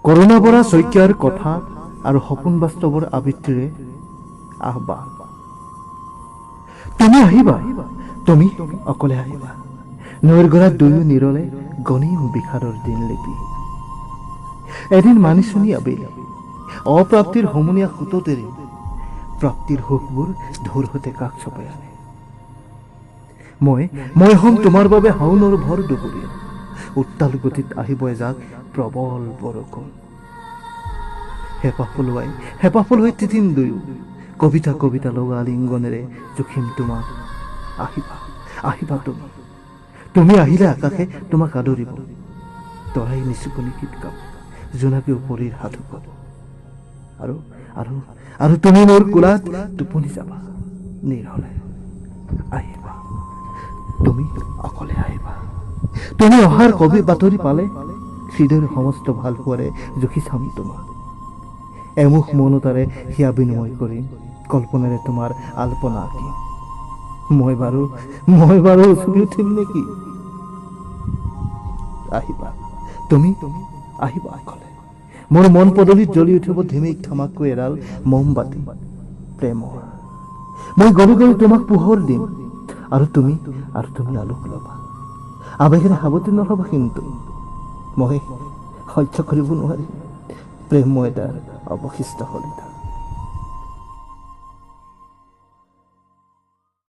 কৰুণা বৰা শইকীয়াৰ কথা আৰু সপোন বাস্তৱৰ আবৃত্তিৰে আহ্বান। তুমি আহিবা, তুমি অকলে আহিবা। নৈৰ গৰাত দুয়ো নিৰলে গণিম বিষাদৰ দিনলিপি। এদিন মানিচুনি আবেলি অপ্ৰাপ্তিৰ হুমুনিয়া সোঁততেৰে প্ৰাপ্তিৰ সুখবোৰ ঢৌৰ সৈতে কাষ চপাই আনে। মই হ'ম তোমাৰ বাবে শাওনৰ ভৰ দুপৰীয়া। উত্তাল গতিত আহিব এজাক প্ৰবল বৰষুণ। হেঁপাহ পলুৱাই তিতিম দুয়ো। কবিতা কবিতা লগা আলিংগনেৰে জুখিম তোমাক। আহিবা, আহিবা তুমি। তুমি আহিলে আকাশে তোমাক আদৰিব, তৰাই নিচুকনি গীত গাব, জোনাকেও পৰীৰ সাধু ক'ব আৰু আৰু আৰু তুমি মোৰ কোলাত টোপনি যাবা নিৰলে। আহিবা, তুমি অকলে আহিবা। তুমি অহাৰ কবি বাতৰি পালে হৃদয়ৰ সমস্ত ভাল পোৱাৰে জুখি চাম তোমাক। এমুখ মৌনতাৰে হিয়া বিনিময় কৰিম, কল্পনাৰে তোমাৰ আল্পনা আঁকিম। মই বাৰু উচুপি উঠিম নেকি? আহিবা, তুমি আহিবা অকলে। মোৰ মন পদূলিত জ্বলি উঠিব ধিমিক ধামাককৈ এডাল মমবাতি প্ৰেমৰ। মই গলি গলি তোমাক পোহৰ দিম আৰু তুমি আলোক ল'বা। আৱেগেৰে সাৱটি নল'বা কিন্তু, মই সহ্য কৰিব নোৱাৰিম। প্ৰেম মই তাৰ অৱশিষ্ট শলিতা।